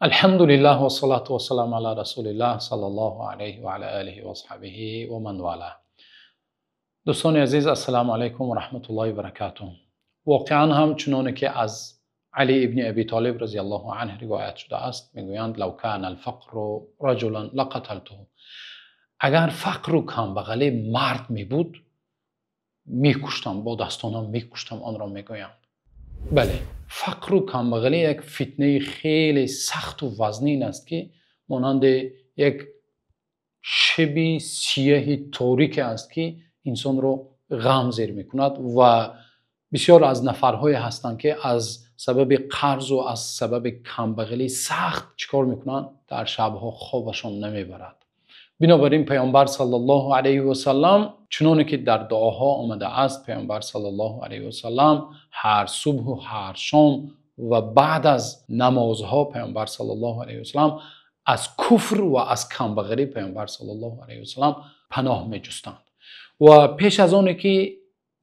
Алҳамдулиллаҳ вассалату вассаламу ала расулиллаҳ саллаллоҳу алайҳи ва ала олиҳи ва асҳобиҳи ва ман валаҳ. Дӯстони азиз, ассалому алайкум ва раҳматуллоҳи ва баракатуҳ. Воқеан ҳам чуноне ки аз Алӣ ибни Абӣ Толиб разияллоҳу анҳу ривоят шудааст, мегӯянд: لو كان الفقر رجلا لقتلته. Агар фақру камбағалӣ мард мебуд, мекуштам, бо дастонам мекуштам онро, мегӯянд. Бале, фақру камбағалӣ як фитнаи хеле сахту вазнин аст, ки монанди як шаби сияҳи торике аст, ки инсонро ғам зер мекунад. Ва бисёр аз нафарҳое ҳастанд, ки аз сабаби қарзу аз сабаби камбағалӣ сахт чӣ кор мекунанд? Дар шабҳо хобашон намебарад. Бинобар ин Паёмбар саллаллоҳу алайҳи васаллам, чуноне ки дар дуоҳо омадааст, Паёмбар саллаллоҳу алайҳи васаллам ҳар субҳу ҳар шом ва баъд аз намозҳо Паёмбар саллаллоҳу алайҳи васаллам аз куфр ва аз камбағалӣ Паёмбар саллаллоҳу алайҳи васаллам паноҳ меҷустанд. Ва пеш аз оне ки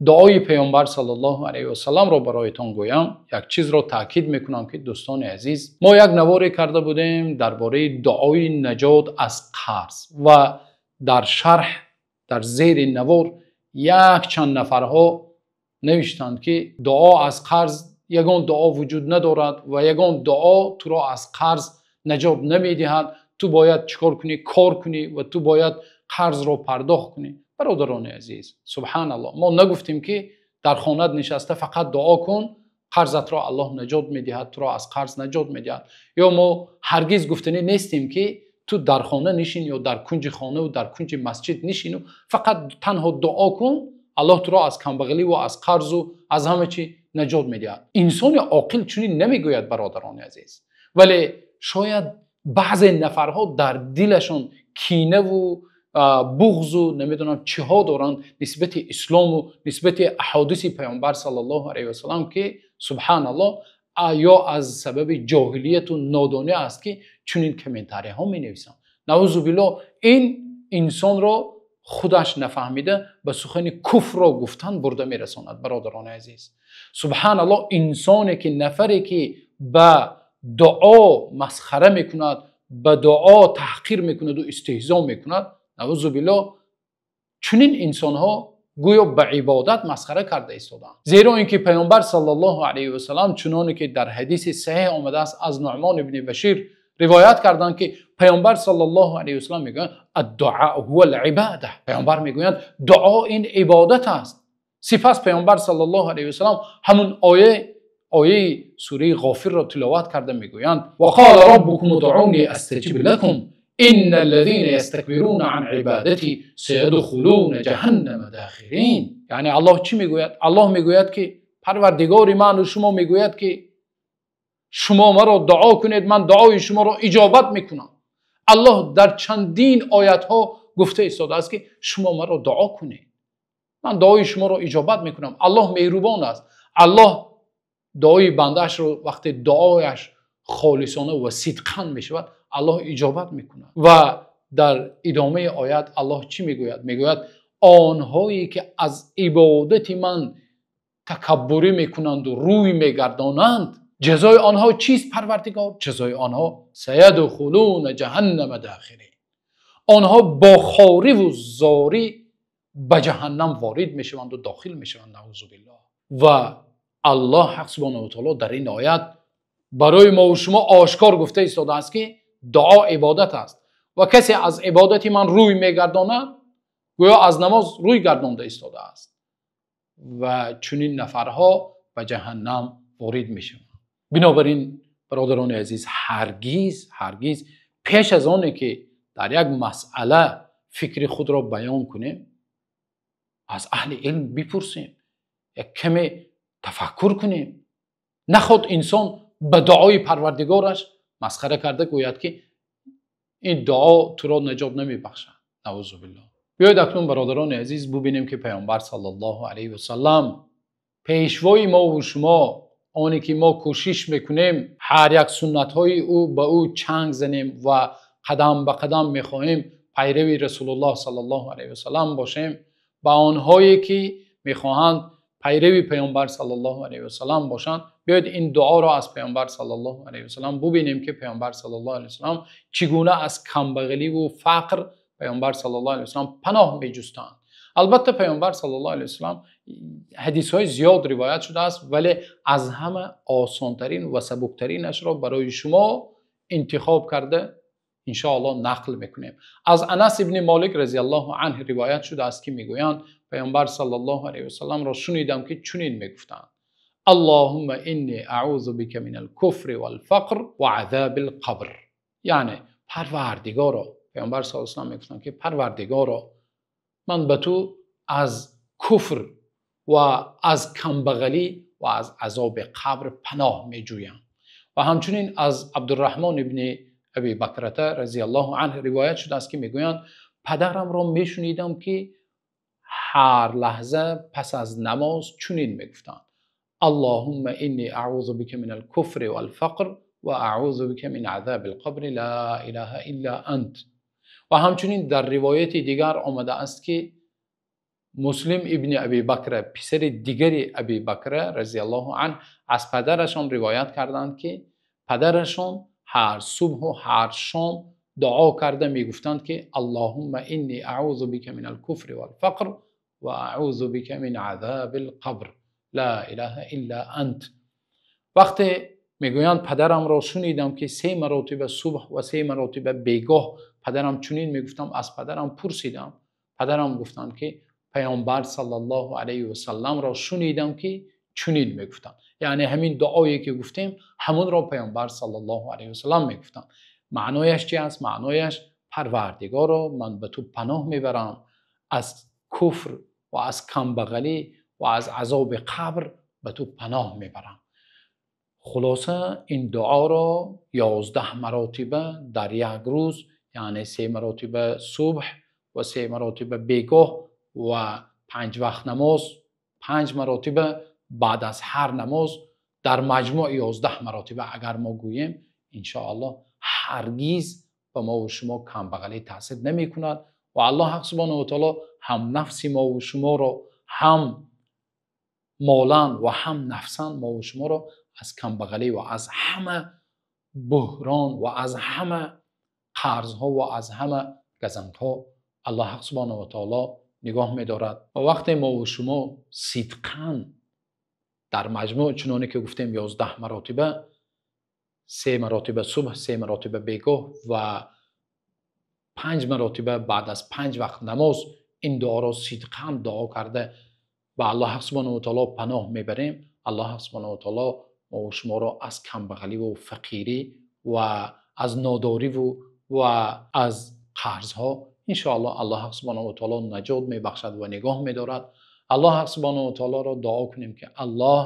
дуои Паёмбар саллаллоҳу алайҳи васалламро бароятон гӯям, як чизро таъкид мекунам, ки дӯстони азиз, мо як наворе карда будем дар бораи дуои наҷот аз қарз ва дар шарҳ, дар зери навор якчанд нафарҳо навиштанд, ки дуо аз қарз, ягон дуо вуҷуд надорад ва ягон дуо туро аз қарз наҷот намедиҳад, ту бояд чӣ кор кунӣ? Кор кунӣ ва ту бояд қарзро пардохт кунӣ. Бародарони азиз, субҳаналлоҳ, мо нагуфтем, ки дар хонат нишаста фақат дуо кун, қарзатро Аллоҳ наҷот медиҳад, туро аз қарз наҷот медиҳад. Ё мо ҳаргиз гуфтанӣ нестем, ки ту дар хона нишин ё дар кунҷи хонаву дар кунҷи масҷид нишину фақат танҳо дуо кун, Аллоҳ туро аз камбағалӣ ва аз қарзу аз ҳама чӣ наҷот медиҳад. Инсони оқил чунин намегӯяд, бародарони азиз. Вале шояд баъзе нафарҳо дар дилашон кинаву буғзу намедонам чиҳо доранд нисбати ислому нисбати аҳодиси Паёмбар саллаллоҳу алайҳи васаллам, ки субҳаналлоҳ, ё аз сабаби ҷоҳилияту нодонӣ аст, ки чунин комментарияҳо менависанд. Наузубиллоҳ, ин инсонро худаш нафаҳмида ба сухани куфрро гуфтан бурда мерасонад. Бародарони азиз, субҳаналлоҳ, инсоне ки, нафаре ки ба дуо масхара мекунад, ба дуо таҳқир мекунаду истеҳзо мекунад, наузубиллоҳ, чунин инсонҳо гӯё ба ибодат масхара карда истодаанд. Зеро ин ки Паёмбар саллаллоҳу алайҳи васаллам, чуноне ки дар ҳадиси саҳеҳ омадааст, аз Нуъмон ибни Башир ривоят карданд, ки Паёмбар саллаллоҳу алайҳи васаллам мегӯянд: الدعاء هو العبادة. Паёмбар мегӯянд: дуо ин ибодат аст. Сипас Паёмбар саллаллоҳу алайҳи васаллам ҳамун оя, ояи сураи Ғофирро тиловат карда мегӯянд: وقال ربكم ادعوني أستجب لكم إن الذين يستكبرون عن عبادتي سيدخلون جهنم داخرين. Яъне Аллоҳ чӣ мегӯяд? Аллоҳ мегӯяд, ки Парвардигори ману шумо мегӯяд, ки шумо маро дуо кунед, ман дуои шуморо иҷобат мекунам. Аллоҳ дар чандин оятҳо гуфта истодааст, ки шумо маро дуо кунед, ман дуои шуморо иҷобат мекунам. Аллоҳ меҳрубон аст. Аллоҳ дуои бандаашро, вақте дуояш холисона ва сидқан мешавад, Аллоҳ иҷобат мекунад. Ва дар идомаи оят Аллоҳ чӣ мегӯяд? Мегӯяд: онҳое ки аз ибодати ман такаббурӣ мекунанду рӯй мегардонанд, ҷазои онҳо чист, Парвардигор? Ҷазои онҳо سيدخلون جهنم داخرين. Онҳо бо хориву зорӣ ба ҷаҳаннам ворид мешаванду дохил мешаванд, наузубиллоҳ. Ва Аллоҳ ҳақ субҳонаҳу таоло дар ин оят барои мо ва шумо ошкор гуфта истодааст, ки дуо ибодат аст ва касе аз ибодати ман рӯй мегардонад, гӯё аз намоз рӯй гардонда истодааст ва чунин нафарҳо ба ҷаҳаннам ворид мешаванд. Бинобар ин, бародарони азиз, ҳаргиз, ҳаргиз пеш аз оне ки дар як масъала фикри худро баён кунем, аз аҳли илм бипурсем, як каме тафаккур кунем. Наход инсон ба дуои Парвардигораш масхара карда гӯяд, ки ин дуо туро наҷот намебахшад, наузубиллоҳ. Биёед акнун, бародарони азиз, бубинем, ки Паёмбар саллаллоҳу алайҳи васаллам, пешвои мову шумо, оне ки мо кӯшиш мекунем ҳар як суннатҳои ӯ ба ӯ чанг занем ва қадам ба қадам мехоҳем пайрави Расулуллоҳ саллаллоҳу алайҳи васаллам бошем, ба онҳое ки мехоҳанд пайрави Паёмбар саллаллоҳу алайҳи васаллам бошанд, биёед ин дуоро аз Паёмбар саллаллоҳу алайҳи васаллам бубинем, ки Паёмбар саллаллоҳу алайҳи васаллам чӣ гуна аз камбағалӣ ва фақр Паёмбар саллаллоҳу алайҳи васаллам паноҳ меҷустанд. Албатта, Паёмбар саллаллоҳу алайҳи васаллам ҳадисҳои зиёд ривоят шудааст, вале аз ҳама осонтарин ва сабуктаринашро барои шумо интихоб карда, иншоаллоҳ, нақл мекунем. Аз Анас ибни Молик разияллоҳу анҳу ривоят шудааст, ки мегӯянд: Паёмбар саллаллоҳу алайҳи васалламро шунидам, ки чунин мегуфтанд: اللهم إني أعوذ بك من الكفر والفقر وعذاب القبر. Яъне, Парвардигоро, Паёмбар саллаллоҳу алайҳи васаллам мегуфтанд, ки Парвардигоро, ман ба ту аз куфр ва аз камбағалӣ ва аз азоби қабр паноҳ меҷӯям. Ва ҳамчунин аз Абдурраҳмон ибни Аби Бакрата разияллоҳу анҳу ривоят шудааст, ки мегӯянд: падарамро мешунидам, ки ҳар лаҳза пас аз намоз чунин мегуфтанд: اللهم إني أعوذ بك من الكفر والفقر وأعوذ بك من عذاب القبر لا إله إلا أنت. Ва ҳамчунин дар ривояти дигар омадааст, ки Муслим ибни Аби Бакра, писари дигари Аби Бакра разияллоҳу анҳу, аз падарашон ривоят карданд, ки падарашон ҳар субҳу ҳар шом дуо карда мегуфтанд, ки اللهم إني أعوذ بك من الكفر والفقر وأعوذ بك من عذاب القبر لا إله إلا أنت. Вақте мегӯянд, падарамро шунидам, ки се маротиба субҳ ва се маротиба бегоҳ падарам чунин мегуфтам, аз падарам пурсидам, падарам гуфтанд, ки Паёмбар саллаллоҳу алайҳи васалламро шунидам, ки чунин мегуфтанд. Яъне ҳамин дуое ки гуфтем, ҳамонро Паёмбар саллаллоҳу алайҳи васаллам мегуфтанд. Маънояш чи аст? Маънояш: Парвардигоро, ман ба ту паноҳ мебарам аз куфр ва аз камбағалӣ ва аз азоби қабр ба ту паноҳ мебарам. Хулоса, ин дуоро 11 маротиба дар як рӯз, яъне се маротиба субҳ ва се маротиба бегоҳ ва панҷ вақт намоз панҷ маротиба баъд аз ҳар намоз, дар маҷмӯъ 11 маротиба агар мо гӯем, иншоаллоҳ, ҳаргиз ба мо ва шумо камбағалӣ таъсир намекунад ва Аллоҳ субҳонаҳу ва таоло ҳам нафси мо ва шуморо, ҳам молан ва ҳам нафсан мо ва шуморо аз камбағалӣ ва аз ҳама буҳрон ва аз ҳама қарзҳо ва аз ҳама газандҳо Аллоҳ субҳонаҳу ва таоло нигоҳ медорад. Ва вақте мо ва шумо сидқан дар маҷмӯъ, чуноне ки гуфтем, 11 маротиба, се маротиба субҳ, се маротиба бегоҳ ва панҷ маротиба баъд аз панҷ вақт намоз ин дуоро сидқан дуо карда ба Аллоҳ субҳонаҳу ва таоло паноҳ мебарем, Аллоҳ субҳонаҳу ва таоло мо ва шуморо аз камбағалӣ ва фақирӣ ва аз нодориву ва аз қарзҳо, иншоаллоҳ, Аллоҳ субҳонаҳу ва таоло наҷот мебахшад ва нигоҳ медорад. Аллоҳ субҳонаҳу ва таолоро дуо кунем, ки Аллоҳ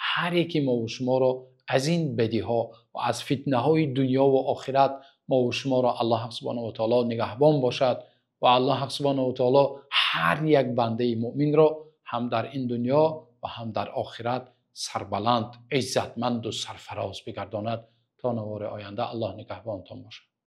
ҳар яки мо ва шуморо аз ин бадиҳо ва аз фитнаҳои дунё ва охират мо ва шуморо Аллоҳ субҳонаҳу ва таоло нигаҳбон бошад ва Аллоҳ субҳонаҳу ва таоло ҳар як бандаи муъминро ҳам дар ин дунё ва ҳам дар охират сарбаланд, иззатманду сарфароз бигардонад. То навори оянда Аллоҳ нигаҳбонтон бошад.